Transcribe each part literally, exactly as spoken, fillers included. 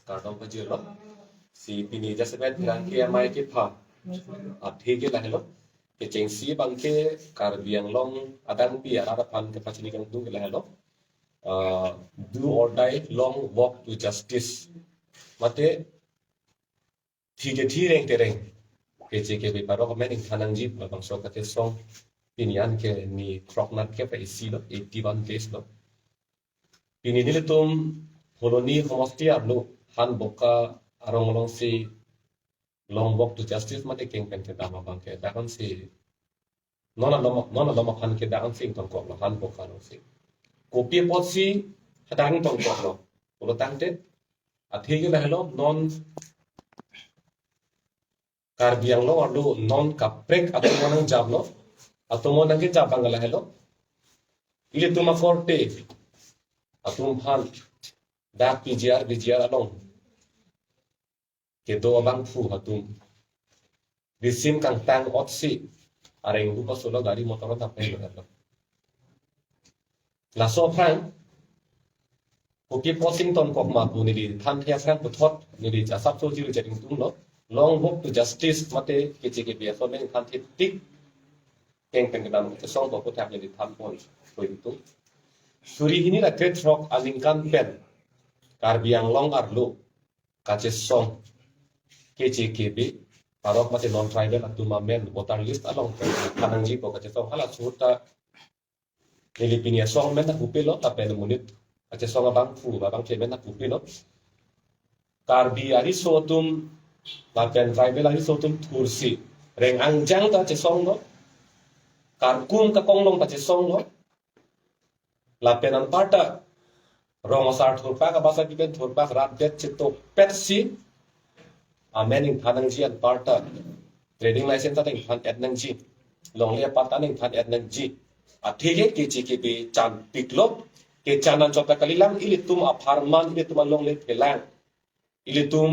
Kardom pajirlo. Si pini jasemet pherangke amei kepha athe ke lahelo. Kechengsi abangke Karbi Anglong adang pi arat aphan kepachini kangtung ke lahelo. Uh, do or die, long walk to justice. Mate thi te thi, reng te reng. Keche kebe parok amen ingthan nangji, labangso kachesong pini an ke ni throknat kep isi lo, eighty one days lo. Pini nelitum Phuloni homosti arlo Hanboka arong alongsi long walk to justice mate keng pen kedam abangke dak ansi non alom, non alom aphan ke dak ansi ingtonkoklo, Hanboka alongsi. Kopi apotsi hadak ingtonkoklo pulo tangte, athe ke lahelo, non Karbi Anglong arlo non kaprek atomo nangjaplo, atomo nangkejap abang lahelo. Ilitum akorte atum aphan dak P G R, V G R along kedo abangphu atum risim kangtang otsi areng rupa solo gari motor ta pen lo. Laso aphrang kopi apotsi ingtonkok ma pu neli thanthe aphrang puthot neli jasap so jiru jaring tung lo. Long walk to justice mate keche kebe ason pen thanthe tik keng pen kedam kachesong ko puthak neli thanpon koi tung. Suri hini ra kre throk aningkan pen Karbi Anglong arlo kachesong keche kebe parok mate non tribal atum amen voter list along pen ingthan nangji pu kachesong halaso ahut ta neli pini asong amen ta pupilo, lapen monit kachesong abangphu abangke amen ta pupilo. Karbi ariso atum lapen tribal ariso atum thursi reng angjang ta chesonglo, karkum kakong along ta chesonglo. Lapen anparta rong asar thurpak, abasa kipen thurpak, rat det chetokpetsi amen ingthan nangji, anparta trading license ta ingthan et nangji, longle apat ta ingthan et nangji. Athe ke keche kebe chanpiklo, kechan anchot ta kalilang, ilitum apharman, ilitum alongle phelang, ilitum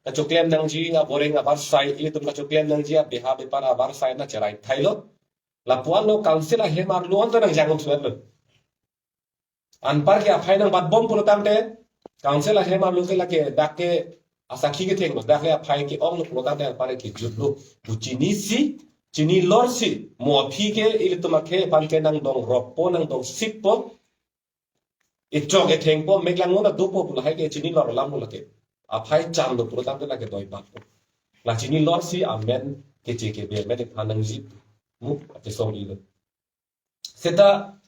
kachoklem nangji aboreng abarsai, ilitum kachoklem nangji abeha bepar abarsai na cherai thailo. Lapuan lo council ahem arlo anta nangjang um suet lo. Anpar ke aphai nangbatbom pulo tangte, council ahem arlo ke lake dak ke asakhi kethenglo, dak ke aphai ke-ong lo pulo tangte anpar ke jutlo. Pu chinisi, chinilorsi, mo aphi ke ilitum akhei aphan ke nangdong roppo, nangdong sikpo, ichok ethengpo, mek langnon adopo pu lahai ke chinilor alam lo lake. Aphai chanlo pulo tangte lake doibatpo. La chinilorsi amen keche kebe amen ingthan nangji pu kachesong ilo. Seta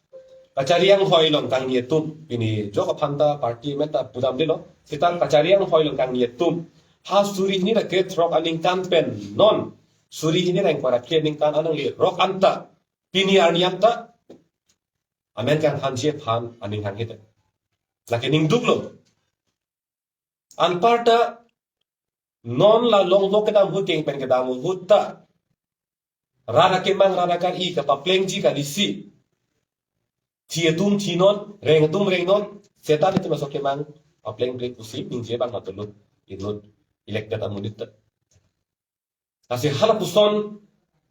kachari anghoi along kangni atum, pini jok aphan ta party amen ta pudamdelo. Seta kachari anghoi along kangni atum, ha suri hini ra kre throk aningkan pen non suri hini ra ingkoi ra phli aningkan alanglirok anta, pini arni anta amen kangthanji aphan aning hanghe te. Lake ningduklo. Anparta non la long walk kedam ahut, keng pen kedam ahut ta rat akemang, rat akar-i kapaplengji kalisi. Thi atum thinon, reng atum rengnon, seta netum laso kemang papleng break pusi ningje abang matulun inut elected amonit ta. Lasi halapuson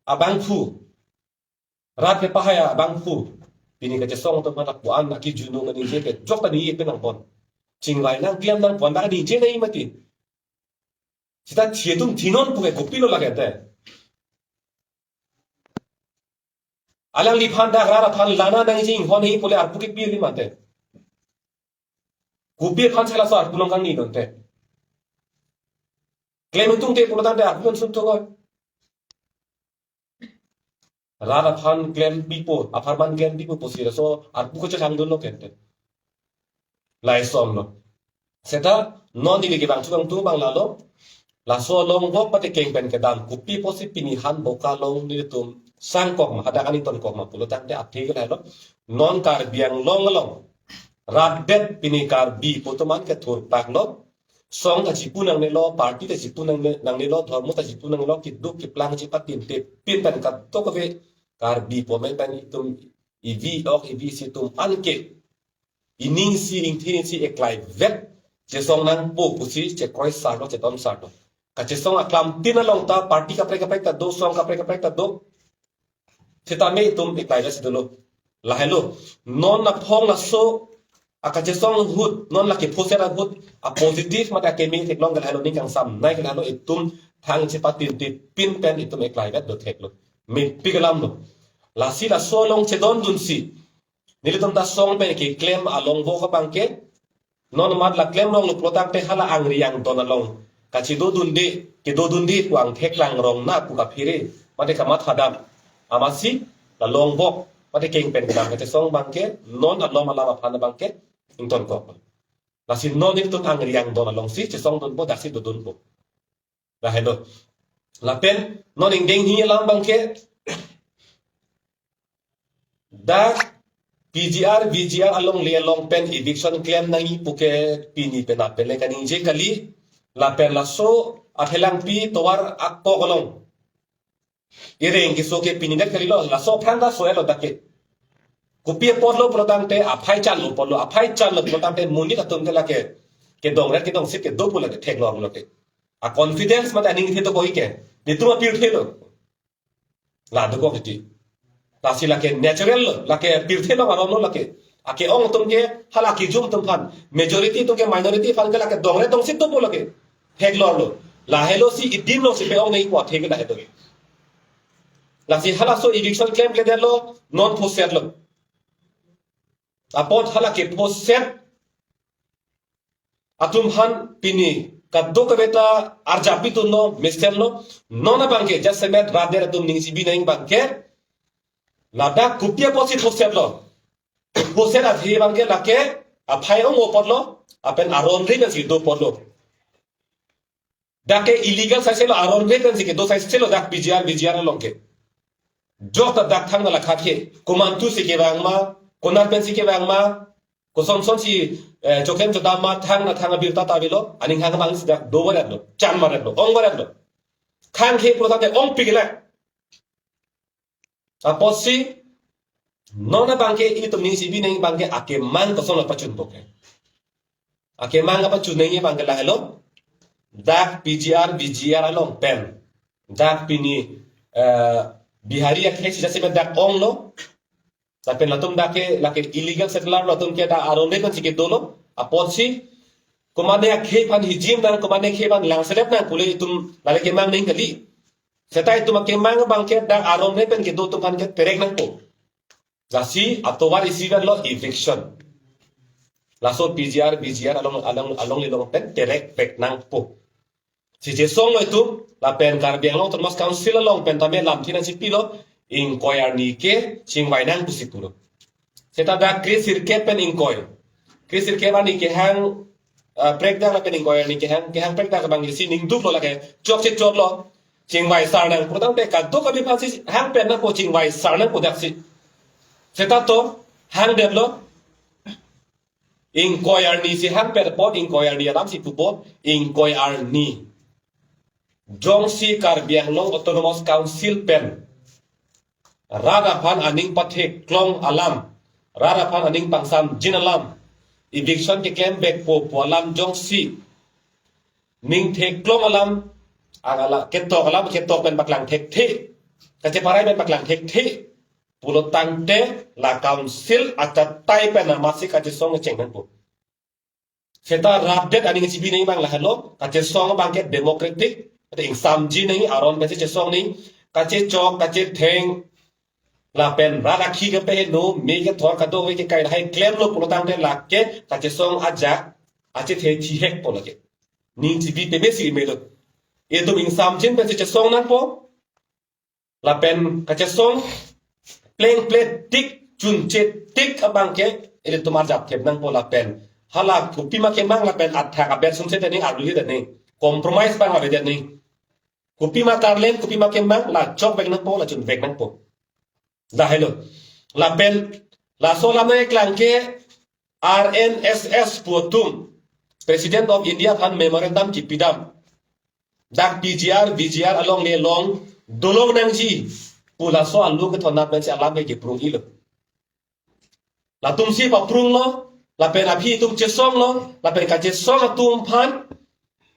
abangphu, rat kepahai abangphu, pini kachesong atum mata puan aki junung ningje ke jok ta ningje penang pon. Chingvai nangklem nangpon ta ningje nai mati. Seta thi atum thinon pu ke kopilo lake te. Alangliphan dak rat aphan lana nangji inghon hi pule arpu kepir ri mate. Kopi aphan sela so arpu along kangni donte. Klem tungte pulo tangte arpu kan sum thokoi. Rat aphan klem pipo, apharman klem pipo pusi laso arpu kachethang dunlo kente. Laisonlo. Seta non neli kevang chuvang tu abang lalo. Laso long walk mate keng pen kedam, kopi pusi pini Hanboka along nelitum sangkok ma, hadak aning tonkok ma pulo tangte athe ke lahelo. Non Karbi Anglong along rat det pini Karbi pu atum an kethurpaklo. Song ta chipu nangnelo, party ta chipu nangne-, nangnelo, dhormo ta chipu nangnelo, keduk keplangji patin te pin pen kadokave Karbi pu amen pen itum ivi ok ivi si atum anke ining si, ingthin si eklai vet, chesong nangpo pusi chekroi sarlo, cheton sarlo. Kachesong aklam tin along ta party kaprek kaprek ta do, song kaprek kaprek ta do. Sitame itum eklai vet si dolo. Lahelo, non aphong laso akachesong ahut, non lake phoset ahut, a positive mate akeme theklong ke lahelo, ning kangsam nai ke lahelo, itum thang chepatin ti pin pen itum eklai vet do theklo. Mepik alam lo. Lasi laso along chedondunsi nelitum ta song pen keklem along vo abang ke, non mat la klem rong lo pulo tangte hala angri angdon along kachedodunde, kedodunde pu angthek lang rong na pu kaphere mate kamatha dam. Amatsi la long vok mate keng pen kedam kachesong abang ke, non alom alam aphan abang ke ingtonkok. Lasi non nelitum angri angdon alongsi chesongdunpo, daksi dodunpo. Lahelo. Lapen non ingdeng hini alam abang ke, dak P G R, V G R alongle along pen eviction klem nangji pu ke pini penap pen le kaningje kali, lapen laso Aphelangpi tovar akok along ireng keso ke pini det kalilo, laso aphrang ta so-etlo dak ke. Kopi apotlo pulo tangte aphai chanlo apotlo, aphai chanlo pulo tangte monit atum ke lake kedongret kedongsit kedo pu lake theklong lo ke. A confidence mate aning the dokok ke. Netum apirthe lo. La dokok titi. Lasi lake natural lo, lake pirthe lo aron lo lake. Ake-ong atum ke hala kijum atum aphan, majority atum ke minority aphan ke lake dongret dongsit do pu lake. Theklong lo. Lahelo si idim lo si pe-ong nangji pu athe ke lahelo. Lasi halaso eviction klemkledetlo, non phosetlo. Apot hala kephoset atum aphan pini kadokave ta arjap pitun lo, mesen lo, non abang ke jasemet rader atum ning chibi nangji abang ke, ladak kopi apotsi phosetlo. Phoset athe abang ke lake aphai ong apotlo, lapen aron ri pensi do apotlo. Dak ke illegal saiselo, aron ri pensi kedo saiselo dak P G R, V G R along ke. Jok ta dak thang na lakhat ke, komantu si kevang ma, konat pensi kevang ma, kosonson si, eh, choklem chodam ma, thang na thang abirta ta avelo, aning hang abang si dak do varetlo, chan varetlo, ong varetlo. Khang khe pulo tangte ongpik le. Apotsi, non abang ke itum ning chibi nangji abang ke akemang kosonlo pachun bok ke. Akemang kapachun nangji abang ke lahelo. Dak P G R, V G R along pen. Dak pini, eh, Bihari akhei si jasemet dak onglo. Lapen latum dak ke, lake illegal settler lo, latum ke dak aron ri pensi kedo lo. Apotsi, komatne akhei aphan hijim nang, komatne akhei aphan langselet nang pule itum lale kemang nangji kali. Seta itum akemang abang ke dak aron ri pen kedo atum aphan ke terek nangpo. Lasi atovar isi pen lo eviction. Laso P G R, V G R along, along, alongle along pen terek vek nangpo. Si chesonglo itum, lapen Karbi Anglong Autonomous Council along pen tame lamthe nangchipilo, ingkoi arni ke chingvai nang pusi pulo. Seta dak kre sirkep pen ingkoi. Kre sirkep arni kehang, ah, prekdak lapen ingkoi arni kehang, kehang prekdak abang isi ning duklo lake, chokche chotlo. Chingvai sar nang, pulo tangte kadokave aphansi hang pen nangpo, chingvai sar nangpo daksi. Seta to, hangdetlo. Ingkoi arni si hang pen apot, ingkoi arni alam si pupo, ingkoi arni. Jongsi Karbi Anglong Autonomous Council pen rat aphan aning patheklong alam, rat aphan aning pangsamjin alam, eviction keklem vekpo pu alam jongsi ning theklong alam, ang ala ketok alam, ketok pen paklang thekthe, kacheparai pen paklang thekthe pulo tangte la council achatai pen amatsi kachesong cheng nangpo. Seta rapdet aning chibi nangji abang lahelo, kachesong abang ke democratic, ate ingsamji nangji aron pensi chesong nangji, kachechok, kachetheng, lapen rat akhei kepaheno, me kethor kadokave kekai lahai klemlo pulo tangte lake kachesong ajak, achethe thihekpo lake. Ning chibi peme si melo. Itum ingsamjin pensi chesong nangpo. Lapen kachesong plengple tik, chunche tik abang ke ilitum arjap thep nangpo lapen hala kopima kemang lapen athak abet sumse ta ning, aruli ta ning, compromise abang avedet ning. Kopima karlen, kopima kemang, la chok vek nangpo, la chun vek nangpo. Lahelo. Lapen laso alam nangkeklang ke R N S S pu atum President of India aphan memorandum kipidam. Dak P G R, V G R alongle along dolong nangji pu laso alu kethon nat pensi alam ke kiprung-ilo. Latumsi paprunglo, lapen aphi atum chesonglo, lapen kachesong atum aphan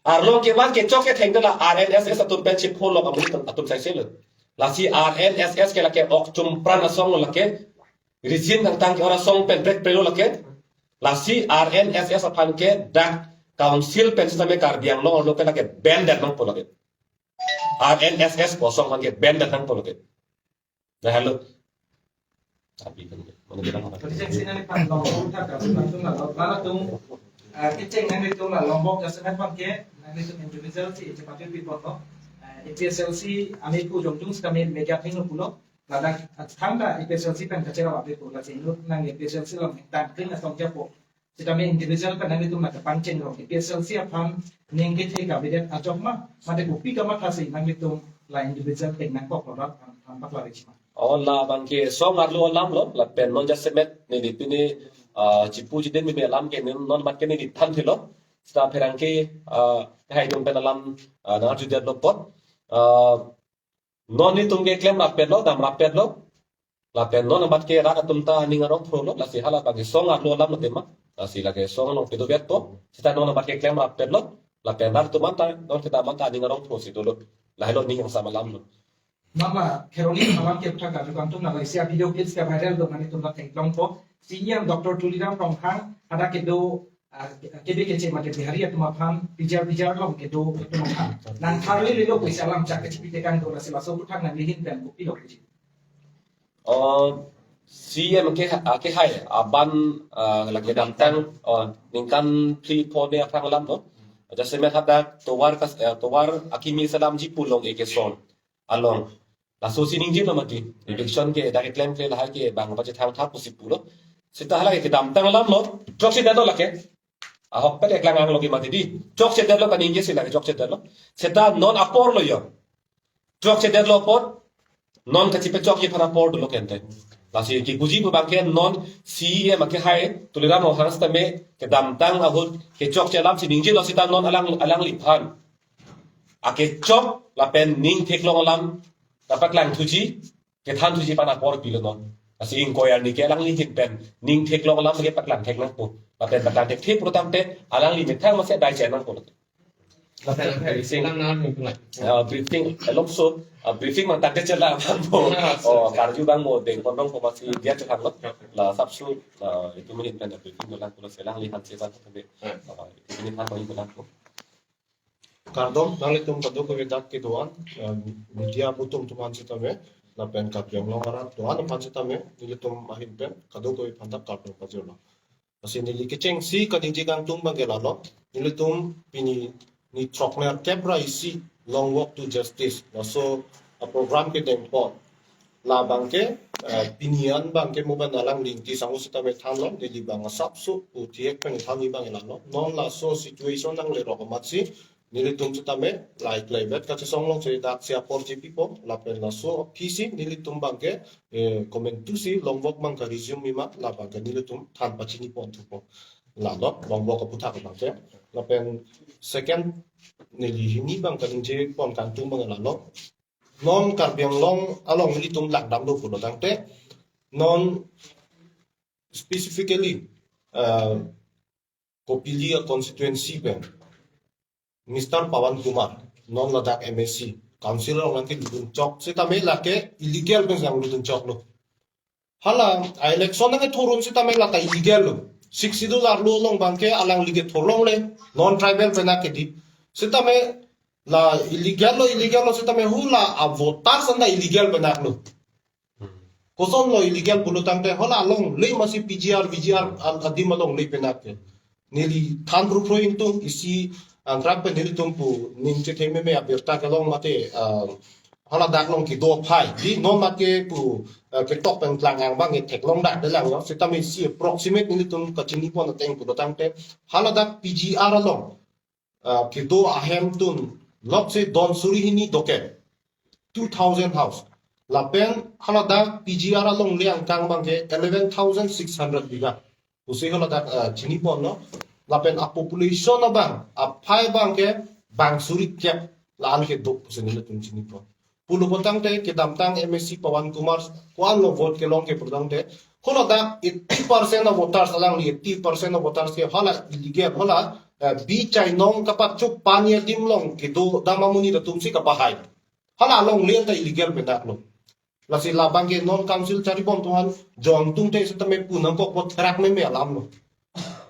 arlong kevan kechok ketheng ta la R N S S atum pensi pholok amonit atum saiselo. Lasi R N S S ke lake ok chumpran asong lo lake. Rijin tangtang ke ora song pen prek prelo lake. Lasi R N S S aphan ke dak council pen sitame Karbi Anglong arlo ke lake ban det nangpo lake. R N S S kosong aphan ke ban det nangpo lake. Dah, halo. Tapi kan, mana bilang apa? Tadi saya sini nih, Pak, Lombok, tak, tak, tak, tak, tak, tak, tak, eh, kecil, nanglitum la Lombok, ya, sebenarnya, Pak, ya, nanglitum individual si, cepat itu, Pak, no? Eh, A P H L C, ami pu jongtung sekami media thing no pulo, ladak, eh, tangda A P H L C pen kacera wabe pulo, sih, nu, nang A P H L C lo, tang, kena tong japo. Sitame individual pen nanglitum la kepangcheng rong. A P H L C aphan ning kethe kavedet ajok ma, mate kopi kamatha si nanglitum la individual pen nangkok lo rat aphan, aphan pakla rechima. Oh, labang ke song arlo alam lo, lapen non jasemet neli pini, ah, chipu jiden meme alam ke non, non mat ke neli thanthelo. Sita pherangke, ah, hai dong pen alam, ah, nang arjudet lo apot. Ah, non nelitum ke klem rapet lo, dam rapet lo. Lapen non amat ke rat atum ta aning arong phro lo, lasi halabang ke song arlo alam lo tema. Lasi lake song along kedo bet po. Sita non amat ke klem rapet lo. Lapen rat atum anta, non kita anta aning arong phro si dolo. Lahelo ning yang sama alam lo. Mama, Kheroni alam ke pha kaju kangtung na laisi a video clips ke viral do mani tum la theklongpo. Senior Doctor Tuliram Ronghang, hadak kedo, ah, kebe kece mate Bihari atum aphan, pijar pijar long kedo atum aphan. Nang tharli lilo pusi alam chak kecipitekang do lasi laso aputhak nangli ahin pen kopilo puji. Oh, C M ke, ah, ke hai, aban, ah, lake damtang, oh, ningkan phli pho ne aphrang alam no. Jasemet hadak tovar kas, eh, tovar akimi selamji pu long eke son along. Laso si ningjelo mati. Eviction ke dak keklem ke lahai ke bang pachethang thap pusi pulo. Sita halake kedamtang alam lo, chokchedetlo lake. Ahokpet eklang anglo ke mati di. Chokchedetlo kaningje si lake chokchedetlo. Sita non apor lo yo. Chokchedetlo apot. Non kachipechokji aphan apor dolo kente. Lasi kipuji pu abang ke non C M ake hai Tuliram Ronghang sitame kedamtang ahut kechokche alam si ningjelo sita non alang, alangliphan akechok lapen ning theklong alam, lapen klangthuji, kethan thuji aphan apor pilo non. Lasi ingkoi arni ke alangli ahin pen ning theklong alam ke paklang thek nangpo. Lapen paklang thekthe pulotangte alangli methang masi dai che nangpo. Lapen briefing. Lang na nung tulai. Ah, briefing, eh, longso, ah, briefing mang tangte chela nangpo. Ah, so, oh, so. Karju abang mo dengpon nangpo masi dia chekang lo. La sapsu, ah, itu menit pen briefing dolang pulo selang lihan seban tapi. Ah. Ah, itu menit han bang dolang po. Kardom, nanglitum kadokave dak kedo-an, eh, media atum atum aphan sitame, lapen Karbi Anglong arat do-an aphan sitame, nelitum ahin pen, kadokave aphan dak kardom pajirlo. Lasi neli kechengsi kaningje kangtung abang ke lalo, nelitum pini ni throknerkep ra isi Long Walk to Justice, laso a program kedengpon. Labang ke, eh, pini an abang ke mo abang alangli ingti sangu sitame thanlo, neli abang asapso pu thihek pen thanji abang lalo. Non laso situation nanglerok amatsi, nelitum sitame, like, like, bet kachesong long si dak si apor chepipo, lapen laso aphisi, nelitum abang ke, eh, komantusi, Long Walk abang ke resume mima, labang ke nelitum than pachiniponthupo. Lalo, Long Walk aputhak abang ke. Lapen second, neli hini abang kaningje pon kangtung abang lalo. Non Karbi Anglong along nelitum langdam do pulotangte, non specifically, uh, Kopili a constituency pen, Mister Pawan Kumar, non ladak M A C, council along nangkelutdun chok, sitame lake illegal pen nanglutdun choklo. Hala, a election nangkethurun sitame lata illegal lo. Sixth Schedule arlo along abang ke alangli kethur longle, non tribal pen akedi. Sitame la illegal lo, illegal lo sitame hula a voters anta illegal pen aklo. Koson lo illegal pulotangte hala alongle masi P G R, V G R ad-, adim alongle pen ak ke. Neli than pru pru ingtung isi angkrak pen nelitum pu ning chethe meme abirta kelong mate, ah, haladak along kedo aphai. Di non mate pu, ah, ketok pen klang ang abang e theklong dak delang lo. Sitame isi approximate nelitum kachinipon ateng pulotangte haladak P G R along, ah, kedo ahemtun lok se don suri hini doke, two thousand house. Lapen haladak P G R alongle angkang abang ke eleven thousand six hundred bigha. Pusi haladak, ah, chiniponlo. Lapen a population abang, aphai abang ke bang suri kep la-an kedo pusi nelitum chinipon. Pulopotangte kedamtang M A C Pawan Kumar ko-an lo vote kelong ke pulotangte, haladak eighty percent of voters, alangli eighty percent of voters ke hala illegal, hala, eh, bi chainong kapachuk pani adim along kedo dam amonit atum si kapahai. Hala alongle anta illegal pen aklo. Lasi labang ke non council charibom tuhan jongtungte sitame pu nangkok bot therak meme alam lo.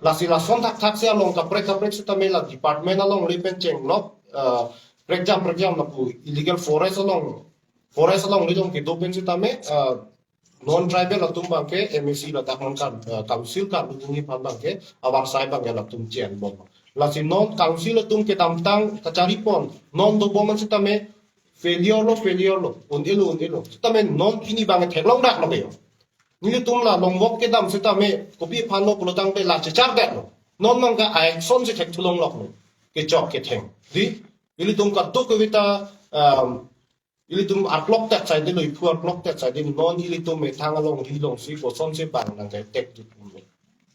Lasi lason thakthaksi along kaprek kaprek sitame la department alongle pen chenglok, eh, prekjam prekjam lapu illegal forest along, forest alongle along kedo pen sitame, eh, non tribal atum abangke M A C ladak non kan, eh, council kan atum aphan abangke avarsai abangke latum chen bom. Lasi non council atum kedamtang kacharipon, non dobom an sitame failure lo, failure lo, un-elo, un-elo. Sitame non pini abangke theklongdaklo ke yo. Nelitum la longvok kedam sitame kopi aphanlo pulotangte la chechardetlo. Non abangke a-action si thekthulongloklo. Kechok ketheng. Di, ilitum kadokave ta, um, ilitum arklok tet saidelo, iphu arklok tet saidelo, non ilitum methang alongri alongsi kosonsi abang nangketekduk lo.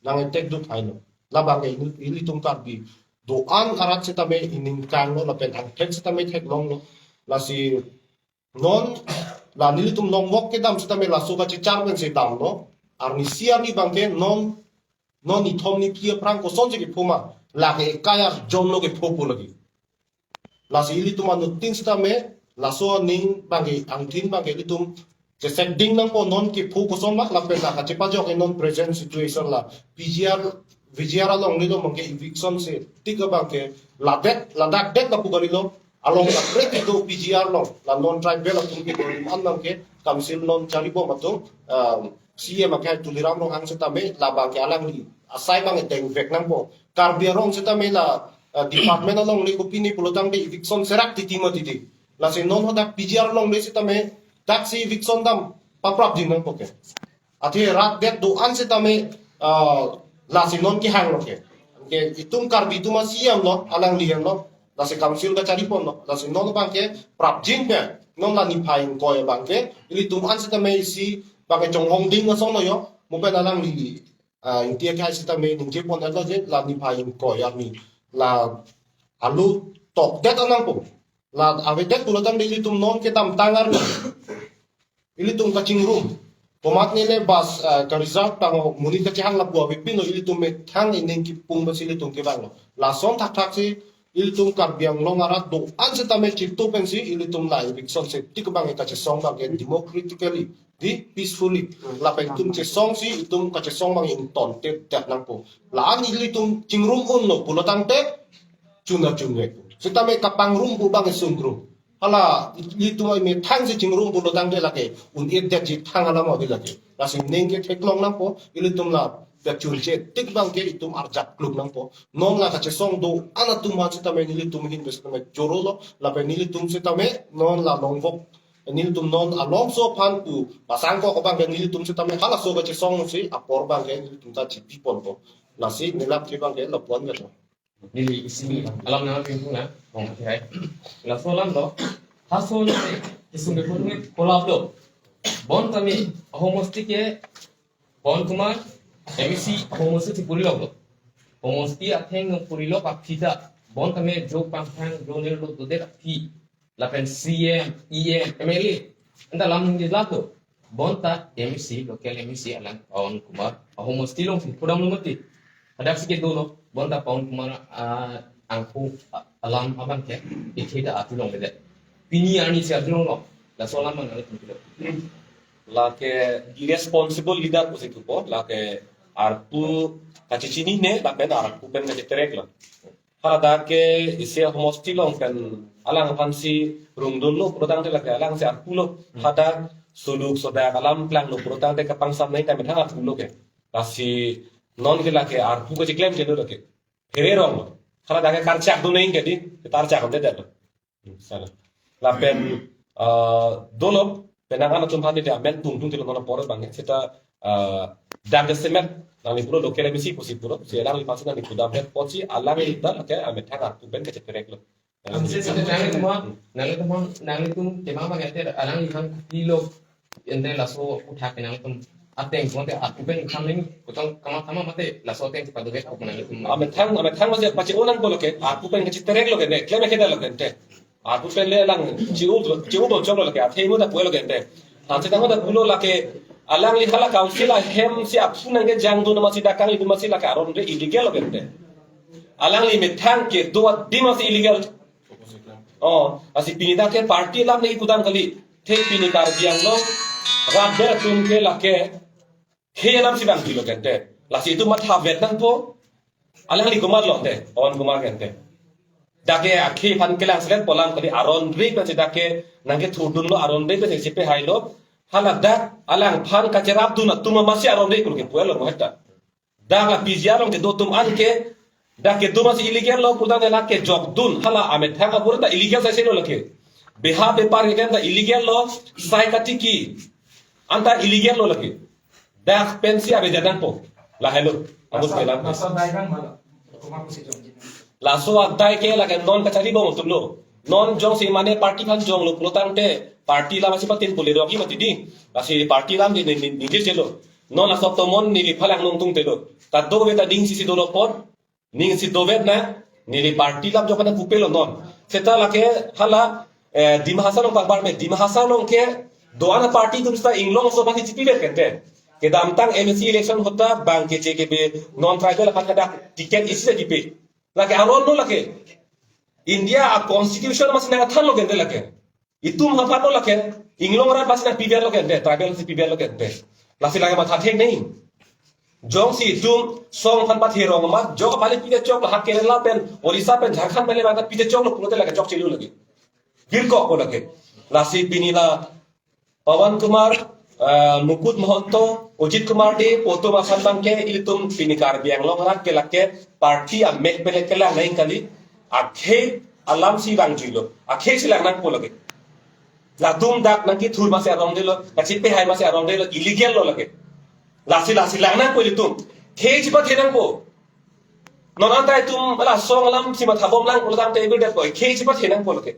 Nangketekduk hailo. Labangke ili-, ilitum Karbi do-an arat sitame iningkanglo lapen angthek sitame theklonglo. Lasi non la nelitum longvok kedam sitame laso kachechar pensi damlo. Arnisi arni abangke non, non nithom niphli aphrang kosonsi kepho ma, lake ekai arjon lo kepho pu lagi. Lasi ilitum anuttin sitame laso aning abangke angthin abangke ilitum chesekding nangpo non kepho koson ma lapen la kachepajok e non present situation la P G R, V G R alongle along abangke eviction si tik abangke ladet, ladakdet lapu kalilo. Along kaprek kedo P G R along, la non tribal atum kedo atum an abangke council non charibom atum, um, C E M abangke Tuliram Ronghang sitame labangke alangli asai abangke dengvek nangpo. Karbi Anglong sitame la, uh, department alongle kopine pulotangte eviction serak titi ma titi. Lasi non hadak P G R alongle sitame daksi eviction dam paprapjin nangpo ke. Athe rat det do-an sitame, ah, lasi non kehanglo ke. Ke itum Karbi atum a-C E M lo, alangli hanglo, lasi council kachariponlo, lasi non abangke prapjin ke, non la niphai ingkoi abangke, ilitum an sitame isi abangke chonghongding asonlo yo, mo pen alangli, ah, ingti akhai sitame ningjepon-etlo je, la niphai ingkoi arni, la alu tokdet anang po. La avedet pulotangte ilitum non kedamtang arni ilitum kachingrum. Komatne le bus, eh, ka-reserve tang monit kachehang lapu avepinlo, ilitum methang ining kipung pensi ilitum kevanglo. Lason thakthaksi ilitum Karbi Anglong arat do-an sitame chito pensi ilitum la eviction si tik abangke kachesong abangke democratically, di peacefully. Lapen itum chesongsi itum kachesong abangke ingtontedet nangpo. La-an ilitum chingrum unlo pulotangte chuna chunvek. Sitame kapangrum pu abangke sungrum. Hala ilitum ai methang si chingrum pulotangte lake un-edetji thang alam ave lake. Lasi ning ketheklong nangpo, ilitum la kachunche tik abangke itum arjap kluk nangpo. Non la kachesong do-an atum ha sitame nelitum ahin pen sitame chorolo, lapen nelitum sitame non la longvok, nelitum non alongso aphan pu pasang kok abangke nelitum sitame halaso kachesong si apor abangke nelitum ta chipiponpo. Lasi nelap ke abangke lapu-an ke to. Neli isi alam nangpinpuna, bong hai. Laso alam lo, halaso lo, isung ke pun kolap lo. Bon tame, ahomosti ke, Pawan Kumar, M A C ahomosti si purilok lo. Homosti atheng nung purilok aphi ta, bon tame jo pangthang jo nirlo dodet aphi. Lapen C E M, E M, M L A. Anta lam ningje lap lo. Bonta M A C, local M A C alang Pawan Kumar ahomosti along si pudam lo mati. Hadaksi kedo lo, bonta Pawan Kumar, ah, angku, ah, alam abangke, ikhe ta atu longledet. Pini arni si atu longlo, laso alam abang nangtum pilo. Lake irresponsible leader pusi thupo, lake arpu kachechinine, lapen arpu pen kacheterek lo. Hadak ke isi homosti along pen alang aphansi rungdunlo pulotangte lake alangsi arpulo. Hmm. Hadak suluk sodak alam klanglo pulotangte kapangsam nai ta methang arpulo ke. Lasi non ke lake arpu kacheklemkle lo ke. Phere rong lo. Hadak ke karchak do nai ke di, karchak ante det lo. Hmm, sana. Lapen, eh, dolo, penang an atum aphan neli amen tungtung tilo non apor abang seta, eh, dan de semet, nangli pulo local M A C pusi pulo, si alangliphan si nangli pudam det apotsi alangli ta lake amethang arpu pen kacheterek lo. Amse seta nanglitum, nanglitum, nanglitum kemang abang enter alangliphan kopilo, enter laso uthak nangtum ateng, konte arpu pen kam nangtum kotong kama kama mate laso ateng padovet kok nangtum. Amethang, amethang masi pache-o nangpo lo ke, arpu pen kacheterek lo ke, ne, klem ke da lo ke, ente. Arpu pen le alang, chiu, chiu do chok lo ke, athe mo da pulo ke ente. Hanse tang da pulo lake, alangli hala council ahem si aphu nangkejang do namasi dakang ibu masi lake aron de illegal lo ke ente. Alangli methang kedo adim masi illegal. Oh, lasi pini dak ke party alam nangkipudam kali. The pini Karbi Anglong, rat ber atum ke lake, he alam si bang pilo ke ente. Lasi itum mathavet nangpo, Alangli komatlo ante, Pawan Kumar ke ante. Dak ke akhei aphan kelang selet polang kali aron ri pensi dak ke nangkethurdunlo, aron ri pensi chepehailo. Hala dak alangphan kacherapdun atum amatsi aron ri pu ke pulo mo heta. Dak la P G R along kedo atum an ke, dak kedo amatsi illegal lo putangte la kejokdun, hala amethang apor ta illegal saise lo lake. Beha bepar ke kan ta illegal lo, sai katiki. Anta illegal lo lake. Dak pensi abejanangpo. Lahelo. Abut Laso, pelang. Laso adai bang mala. Kuma pusi jongji. Laso adai ke lake non kachari bong atumlo. Non jongsi mane party aphan jonglo pulotangte party alam si patin pule dogi mati dei. Lasi party alam di ni, ni, ni, jelo. Non laso tomon neliphan lang nongtungtelo. Kadokave ta ning sisi dolo apot. Ning si dovet na, neli party alam jok na pupelo non. Seta lake hala, eh, Dima Hasao along pangbar me, Dima Hasao along ke, do-an aparty atum seta Inglong aso aphan si chipivet kente. Kedamtang M A C election ahut ta bang ke J K B non tribal aphan hadak ticket isi sa kipe. Lake aron lo lake. India a constitution amatsi nangthanlo kente lake. Itum aphan lo lake, Inglong arat amatsi nangpivetlo kente, tribal si pivetlo kente. Lasi lake matha thek nai. Jongsi itum song aphan patherong amat, jok aphan le pite choklo ha Kerala pen, Orissa pen, Jharkhand pen le bang ta pite choklo pulote lake chokchelo lake. Girkokpo lake. Lasi pini la Pawan Kumar, eh, Mukut Mahanta, Ajit Kumar Dey, pu atum aphan bang ke ilitum pini Karbi Anglong arat ke lake party amek pen le kelang nai kali, akhei alam si vangjuilo, akhei si lang nangpo lake. Latum dak nangkethur amatsi aron delo, kachepehai amatsi aron delo, illegal lo lake. Lasi lasi lang nangpo ilitum. Khei chepathe nangpo. Non anta itum la song alam si mathabom lang pulotangte evident ko. Khei chepathe nangpo lake.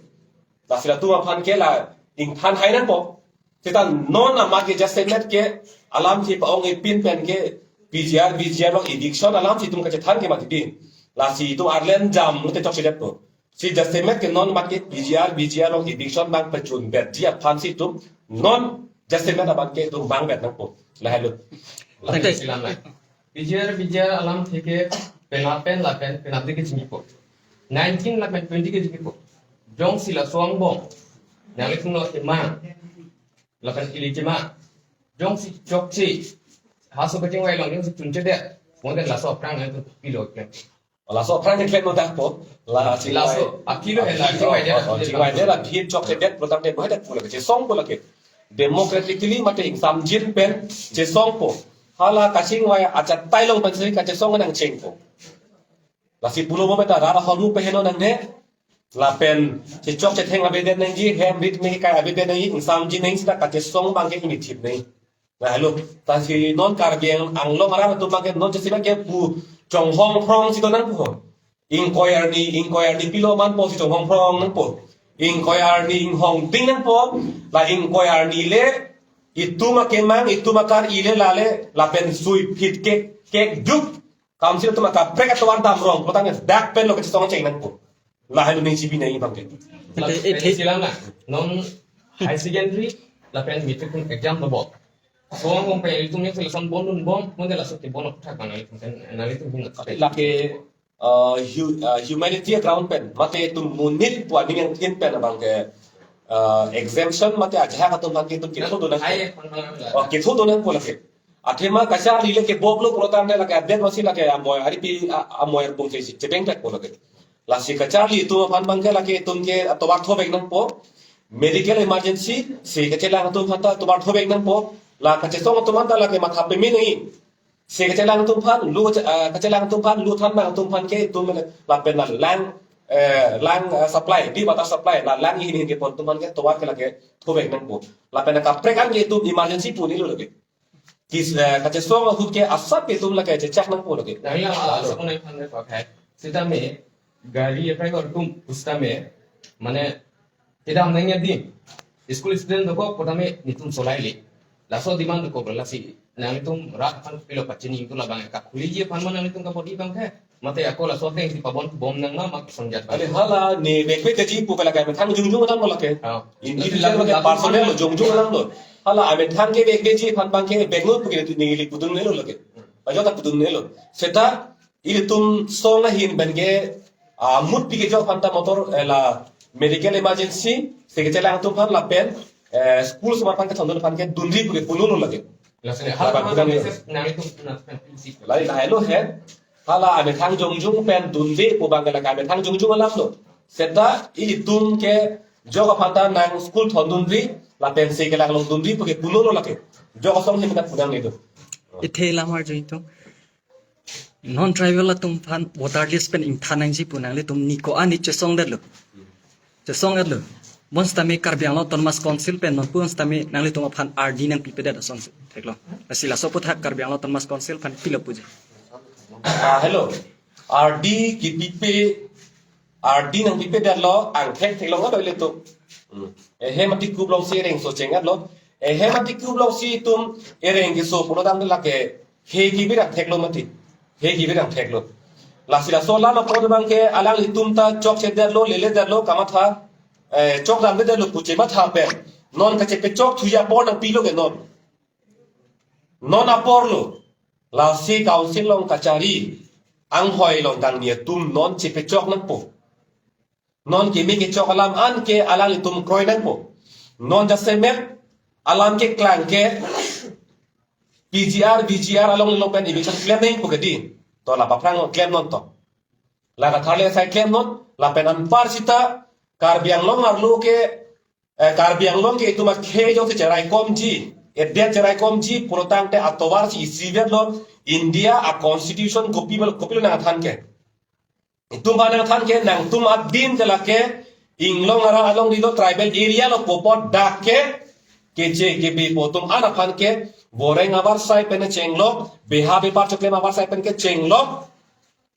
Lasi latum aphan ke la ingthan hai nangpo. Seta non amat ke jasemet ke alam si pa-ong epin pen ke P G R, V G R along eviction alam si itum kachethan ke mati dei. Lasi itum arlem jam lote chokchedetpo. Si jasemet ke non amat ke P G R, V G R along eviction bang pachunbetji aphan si itum non jasemet amat ke itum bangvet nangpo. Lahelo. Thank you. P G R, V G R alamthe ke penap pen lapen penapdik ke chinipo. Nineteen lapen twenty ke chinipo. Jongsi laso angbong nanglitum lo kemang. Lapen ili kemang. Jongsi chokche. Haso kachingvai along jongsi chunchedet. Mo den laso aphrang nangtum pilo klem. Laso aphrang ke klem nodakpo. La chingvai. Laso, apilo he la chingvai de. Oh, oh, chingvai de la phir chokchedet pulotangte mo hedet pulo kachesongpo lake. Democratically mate ingsamjin pen chesongpo. Hala kachingvai achatai along pensi kachesong nangchengpo. Lasi pulo mo meta rara hormu peheno nangne. Lapen chechok chetheng avedet nangji, hem rit me kai avedet nangji, ingsamjin nangji seta kachesong bang ke imithip nangji. Lahelo, lasi non Karbi Ang-, Anglong arat atum bang ke non jasemet ke pu chonghong phrong si do nangpo. Ingkoi arni, ingkoi arni pilo manpo si chonghong phrong nangpo. Ingkoi arni inghong ding nangpo, la ingkoi arni le itum akemang, itum akar-i le lale, lapen sui phit ke, kekjuk. Kamsi atum akaprek atovar damrong, pulotangte dak pen lo kachesong cheng nangpo. Lahelo ning chipi nai bang ke. Lapen, eh, eh, silang na, non high secondary, lapen matric exam lo bo. Song bong pe itum yang selesan bonun bom, mo den laso ti bonok thak mana itum kan, na itum hina. Lake, uh, hu-, uh, humanity ground pen, mate itum monit pu aning angthin pen abang ke, uh, exemption mate ajahak atum bang ke itum ketho do nang. Ai, kon bang. Oh, ketho do nangpo lake. Athema kacharli le keboklo pulotangte lake adet amatsi lake amoi aripi a-, amoi arpung si chepengpekpo lake. Lasi kacharli itum aphan bang ke lake itum ke atovar thovek nangpo. Medical emergency, se kachelang atum aphan ta atovar thovek nangpo. La kachesong atum aphan ta lake matha peme nangji. Se kachelang atum aphan, lu, ah, kachelang atum aphan, lu than nang atum aphan ke itum le lapen la lang, eh, lang, eh, supply, di water supply, la lang ihin ihin kepon atum aphan ke atovar ke lake thovek nangpo. Lapen kaprek an ke itum emergency pu nilo lake. Kis, eh, kachesong ahut ke asap itum lake chechak nangpo lake. Nang ya, ah, laso ko nai phan de pakai. Sitame, gari ya kai gor tum, sitame, mane, kedam nang ya di. School student dokok, potame, netum solai le. Laso demand dokok, lasi, nanglitum rat aphan pilo pachini, itum labang, kakhuliji aphan ma nanglitum kabodi bang ke. Mate ako laso ateng si pabon bom nang ma mak sonjat. Ane hala ne vekve kaji pu kala ka methang jongjong alam lo lake. Oh. Individual lake personal lo jongjong alam lo. Hala amethang ke vekve ji aphan bang ke veknon pu ke tu ningli pudun nelo lake. Pajok ta pudun nelo. Seta ilitum song ahin pen ke, ah, mut pi kejok aphan ta motor, eh, la medical emergency, se kachelang atum aphan lapen, eh, school osomar aphan kethondun aphan ke dunri pu ke punun lo lake. Laso ne hala hala pudun nelo. Nanglitum puna pen si. Lahelo he. Hala amethang jongjung pen dunde pu abang ke lake amethang jongjung alam lo. Seta ilitum ke jok aphan ta nang school thondunri, lapen se kelang longdunri pu ke pulo lo lake. Jok asong si mena punang ni do. Ithe lamar jo itum. Non tribal atum aphan voter list pen ingthan nangji pu nanglitum ni ko-an ni chesongdetlo. Chesongdetlo. Bonsitame Karbi Anglong Autonomous Council pen nonpu bonsitame nanglitum aphan R D nangpipedet ason si theklong. Lasi laso aphuthak Karbi Anglong Autonomous Council aphan pilo puji. Ah, hello. R D kipipe, R D nangpipedetlo, angthek theklong lo ilitum. Hmm. Ehem atikup alongsi ereng so cheng-etlo. Ehem atikup alongsi itum ereng keso pulo tangte lake he kibirang theklo mati. He kibirang theklo. Lasi laso alam apot abang ke alanglitum ta chokchedetlo, leledetlo, kamatha, eh, chokdamdetlo pu chematha pen. Non kachepechok thuji apor nangpilo ke non. Non apor lo. Lasi council along kachari anghoi along kangni atum non chepechok nangpo. Non keme kechok alam an ke alanglitum kroi nangpo. Non jasemet alam keklang ke P G R, V G R along along pen eviction klem nangpo ke di. To la paphrang klem non to. La katharle asai klem non, lapen anpar sita Karbi Anglong arlo ke, eh, Karbi Anglong ke itum akhei jongsi cheraikomji, edet cheraikomji pulo tangte atovar si isivet lo India a constitution kopilo, kopilo nangthan ke. Itum aphan nangthan ke nangtum adin ke lake inglong arat along dilo tribal area lo pu apot dak ke keche kebi pu atum an aphan ke voreng avarsai pen chenglok, beha bepar choklem avarsai pen ke chenglok,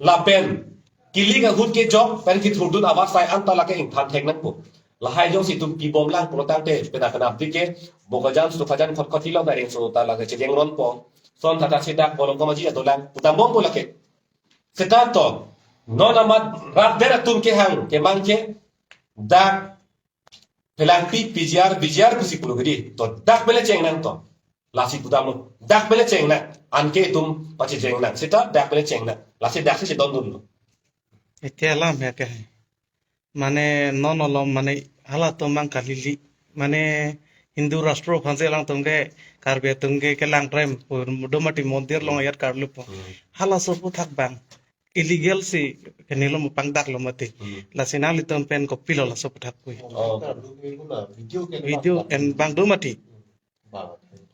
lapen kilik ahut kejok pen kithurdun avarsai anta lake ingthan thek nangpo. Lahai jongsi itum pibomlang pulo tangte pena pena abdi ke Bokajan Sukhajan Khatkhati along ta ereng so ta lake chejeng ronpo. Son tata sidak bolong komaji adolang pu dambompo lake. Seta to, non amat rat der atum kehang kemang ke dak Phelangpi P G R, V G R pusi pulo ke di. To dak pele cheng nang to. Lasi pudamlo. Dak pele cheng nang. Anke itum pachecheng nang. Seta dak pele cheng nang. Lasi dak si chedondunlo. Ite alam ya ke. Mane non alom mane halatum abang kalili. Mane Hindu rastro aphansi alangtum ke Karbi atum ke kelang trem pu do mati mondir along ayat karlu po. Hmm. Halaso aphuthak abang illegal si kenelo mo pangdaklo mati. Hmm. Lasi nanglitum pen kopilo laso aphuthak pu. Oh. Video ke abang do mati.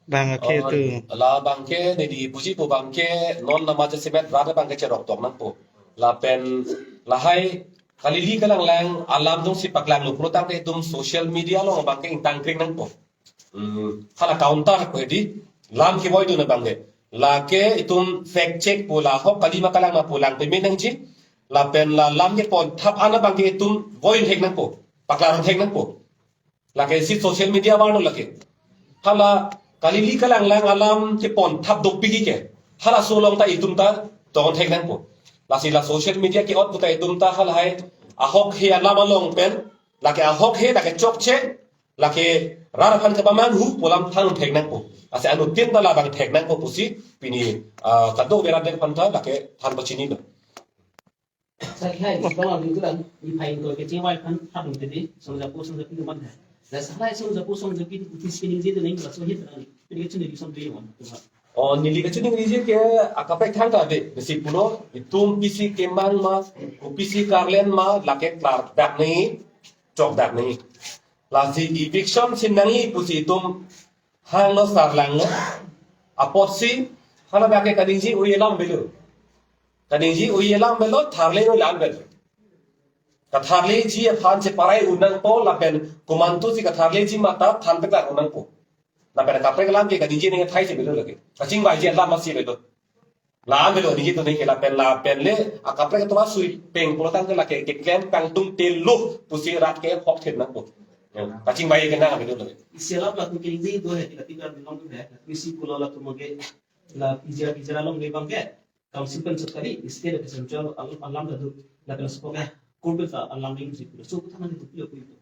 Bang ke Oh, tu. La abang ke neli puji pu abang ke non nama jasemet rat abang ke cherok tong nangpo. Lapen lahai kalili kalanglang alam jongsi paklanglo pulo tangte itum social media along abang ke ingtang kring nangpo. Hmm, hala counter ko di lam kevoidun abang ke. Lake itum fact check pu la ahok kali ma kalang ma pu lang peme nangji. Lapen la lam kepon thap an abang ke itum voidun thek nangpo. Paklang thek nangpo. Lake si social media abar lo lake. Hala kalili kalanglang alam kepon thap dopik ke. Halaso along ta itum ta tong thek nangpo. Lasi la social media ke-ot pu ta itum ta halahai ahok he alam along pen, lake ahok he lake chokche, lake rat aphan kepamanghu pu alam than thek nangpo. Lasi anuttin ta labang thek nangpo pusi pini, ah, kadokave rat aphan ta lake than pachinilo. Saklai, sekolah minggu dan, ipai itu kecil wai kan, tak mungkin di, song japu, song japu mana? Dan saklai song japu, song japu itu kutis pining jadi nih, kalau song itu kan, ini kecil di song japu. Oh, neli kachiningri ke akaprek thangta de, besi pulo, itum pisi kemang ma, kopisi karlen ma, lake klardak nangji, chokdak nangji. Lasi eviction si nangji pusi itum hanglo sarlanglo. Apotsi, hala dak ke kaningje oi alam avelo. Kaningje oi alam avelo, tharle oi alam avelo. Katharleji aphan cheparai un nangpo, lapen komantusi katharleji ma ta than peklar un nangpo. Lapen kaprek alam ke kaningje ning thai si avelo lake. Kachingvaiji alam masi avelo. La-an avelo ningje tu ningje lapen lapen le akaprek atum asui peng pulo tangte lake keklem kangtung telo pusi rat ke hok thet nangpo. Ya, kachingvai ke nang avelo lake. Isi alam latum ke ini do hai, kita tinggal bilang tu hai. Isi pulo latum ke la P G R, P G R along le abang ke. Council pen sorkari, state ke central alam, alam dah tu. Lapen sekolah, court pen ta alam ini sih. So, kita nanti tu pilo pilo.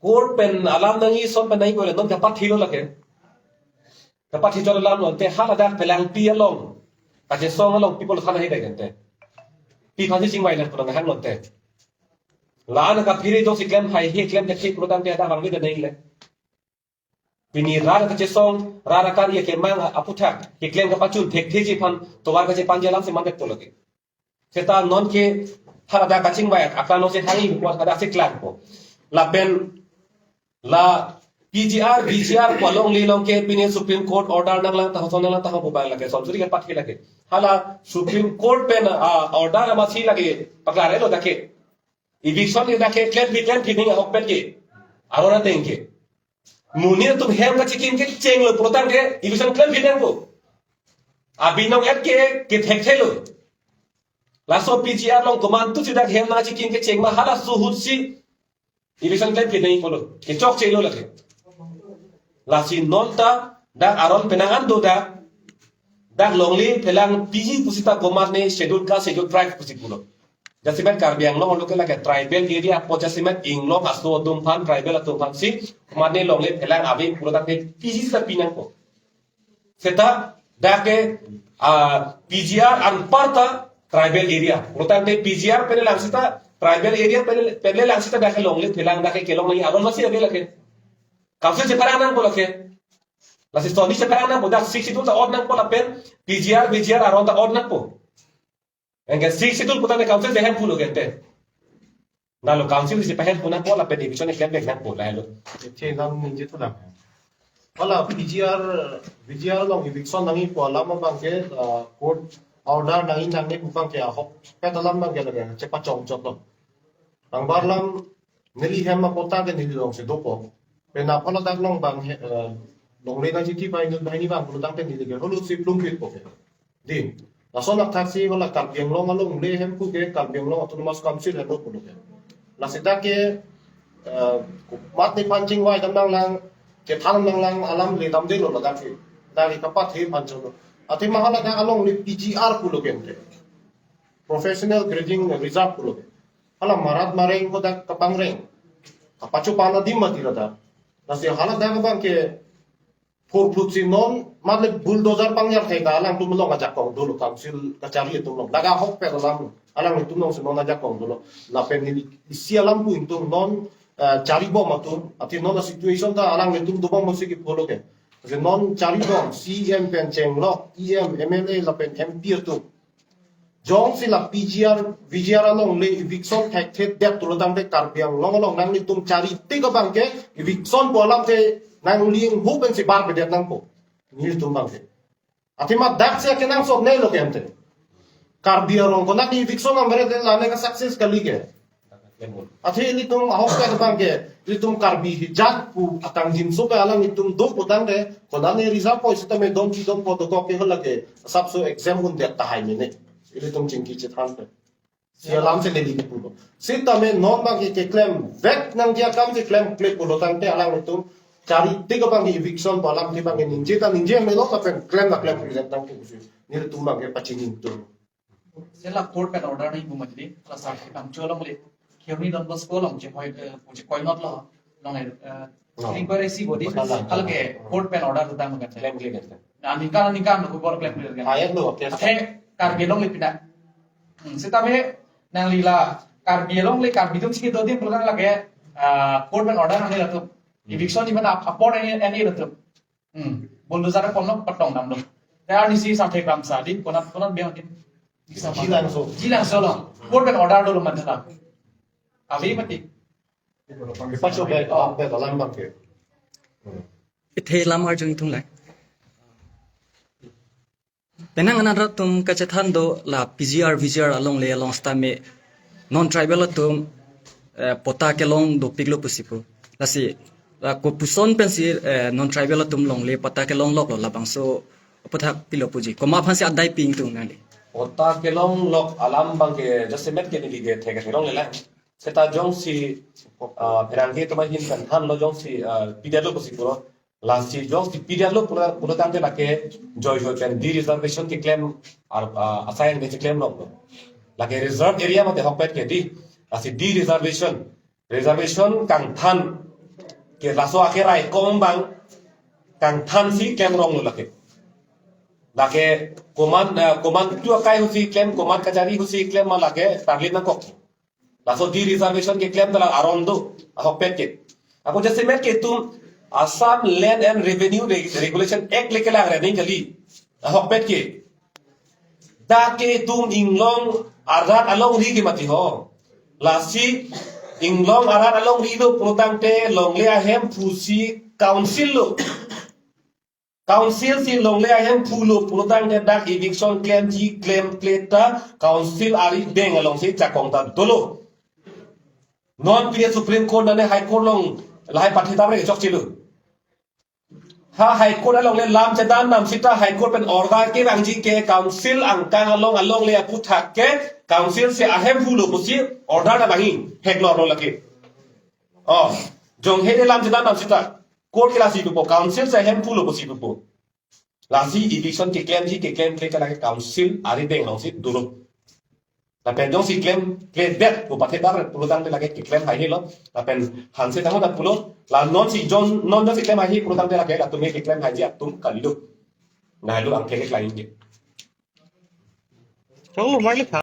Court pen alam nangji, son pen nangji ko le, non kapathilo lake. Kapathi chot alam lote, haladak Phelangpi along. Kachesong along, people khana hidai kente. Pi aphansi chingvai nang pulang hang lote. La-an kaphere jongsi klem hai, he klem ke thik pulo tangte ada bang vida nang le. Pini rat kachesong, rat akar ya kemang aphuthak, keklem kapachun thektheji aphan, tovar kachepanji alam si mandet pulo ke. Seta non ke haladak kachingvai aklan lo se hanging ko haladak si klangpo. Lapen la P G R, V G R pu alongle along ke pine Supreme Court order nanglang ta hoson nanglang ta hobo bang lake, son suri ke pathe lake. Hala Supreme Court pen, ah, order amatsi lake paklarelo dak ke. Eviction ke dak ke klem pi klem pi ning ahokpet ke. Aron ateng ke. Monit atum hem kachikim kechenglo pulotangte eviction klem pi nangpo. Abinong et ke kethekthelo. Laso P G R along komantusi dak hem nangchikim kecheng ma, halaso ahutsi eviction klem pi nangji pulo. Kechokchelo lake. Lasi non ta dak aron penang an do dak, dak longle phelang piji pusita komatne Scheduled Caste, Scheduled Tribe pusi pulo. Jasemet Karbi Anglong along ke lake tribal area apot jasemet inglong aso atum aphan, tribal atum aphansi komatne longle phelang ave pulotangte piji sita pi nangpo. Seta dak ke, ah, P G R anparta tribal area. Pulotangte P G R pen lelang sita, tribal area pen, pen lelang sita dak ke longle phelang dak ke kelong nangji aron amatsi ave lake. Council chepherang nangpo lake. Lasi sonni chepherang nangpo, dak Sixth Schedule ta on nangpo lapen P G R, V G R aron ta on nangpo. Anke Sixth Schedule pulotangte council chehem pulo gente. Nalo council chepahem pu nangpo lapen eviction klem vek nangpo lahelo. Che nang ningje thulang. Hala P G R, V G R along eviction nangji pu alam abang ke, ah, court order nangji nangne pu abang ke ahokpet alam abang ke lake chepachongchotlo. Nangbar alam neli hem apot ta ke neli alongsi dopo. Penap haladak along abang he, eh, longle nangji ti bai nut bai ni abang pulotangte neli ke holo si plum pit po ke. Di, lason athak si hala Karbi Anglong alongle hem pu ke Karbi Anglong Autonomous Council hem pu lo ke. Lasi dak ke, eh, mat nephan chingvai dam nanglang, kethan nanglang alam le damdelo ladak ke. Dak ke kapathe aphan cholo. Athema haladak alongle P G R pulo gente. Professional Grazing Reserve pulo ke. Hala marat mareng hadak kapangreng. Kapachopan adim mati ladak. Lasi haladak abang ke phurphut si non, matle bulldozer pangyar thek ta alangtum along ajakong dolo, council kachari atum along. Dak ahokpet alam, alangtum alongsi non ajakong dolo. Lapen neli isi alam pu ingtung non, eh, charibom atum, athe non a-situation ta alangtum dobom si ke pulo ke. Lasi non charibom, C E M pen chenglok, E M, M L A lapen M P atum. Jongsi la P G R, V G R alongle eviction thekthe det pulotangte Karbi Anglong along nanglitum chari tik abang ke eviction pu alam ke nangli inghu pensi bar pedet nangpo. Nelitum abang ke. Athema dak si akenangsot nelo ke ante. Karbi arong konat eviction ameret lane ka-success kali ke. Athe ilitum ahokpet abang ke, ilitum Karbi hijat pu akangjinso ke alanglitum do pulotangte, konane reserve po sitame don ti don po dokok ke hala ke, asapso exam un det tahai mene. Ilitum chingki chethan pe. Si alam si neli pulo. Sitame non abang ke keklem vek nangji akam si klemkle pulotangte alanglitum chari tik abang ke eviction pu alam ti abang ke ningje ta ningje melo lapen klem ta klem present tangte pusi. Nelitum abang ke pachini tum. Sela court pen order nangji pu mati, la sa ke kangcho alongle. Kheroni Don Bosco along chehoi, eh, chekoinot lo. Along, eh, Oh. inquiry si bodi. Masalah. Hala ke court pen order hutang kan. Claim clear kan. Na ningkan ningkan lo kubor claim clear kan. Ayat lo, okay. Athe Karbi alongle pina. Hmm, sitame nangli la Karbi alongle Karbi atum si kedo adim pulotangte lake, ah, court pen order nangne latum. Hmm. Eviction ni mana apor ani, ani latum. Hmm. Bulldozer ponlo patong damlo. Te arnisi sa thek ram sa di, konat, konat biang di. Jilangso. Jilangso lo. Court pen order dolo mati la. Ave mati. Pacho be, ah, be, alam abang ke. Ithe lam arjung ithung lai. Penang anat rat atum kachethan do la P G R, V G R alongle along sitame non tribal atum, eh, patta kelong dopiklo pusi pu. Lasi, la kopuson pensi, eh, non tribal atum longle patta kelong loklo labangso aputhak pilo puji. Komat aphansi adai pi ingtung nangli. Patta kelong lok alam abang ke jasemet ke neli ke thek theklongle la. Seta jongsi, ah, pherangke atum ahin kan thanlo jongsi, ah, pidetlo pusi pulo. Lasi jongsi pidetlo pulo, pulotangte lake joijoi pen de-reservation keklem ar, ah, asai an keklem longlo. Lake reserve area mate ahokpet ke di. Lasi de-reservation. Reservation kangthan ke laso ake raikom abang kangthan si klem longlo lake. Lake komat, eh, komat tu akai ahutsi klem, komat kachari ahutsi klem ma lake tarlip nangkok. Laso de-reservation keklem ta la aron do, ahokpet ke. Ako jasemet ke itum Assam Land and Revenue Re-, Regulation Act le kelang rening kali. Ahokpet ke. Dak ke itum inglong Arat alongri ke mati ho. Lasi inglong arat alongri lo pulotangte longle ahemphu si council lo. Council si longle ahemphu lo pulotangte dak eviction klemji klemkle ta council arideng alongsi jakong ta dolo. Non pine Supreme Court nane High Court along lahai pathe damre chokchelo. Ha High Court alongle lam chedan nam sita High Court pen order kevangji ke council angkang along alongle aputhak ke council si ahemphu lo pusi order ta vangji, heklor lo lake. Oh, jonghe ne lam chedan nam sita court ke lasi pupo, council si ahemphu lo pusi pupo. Lasi eviction keklemji keklemkle ke lake council arideng alongsi dolo. Lapen jongsi klemkledet pu pathe damre pulotangte lake keklem haihelo. Lapen hanse tangho ta pulo. La non si jon non jongsi klem haihe pulotangte lake latum ke keklem haiji atum kalilo. Nahelo angthek ke klem ke. Chong lo mai le tha.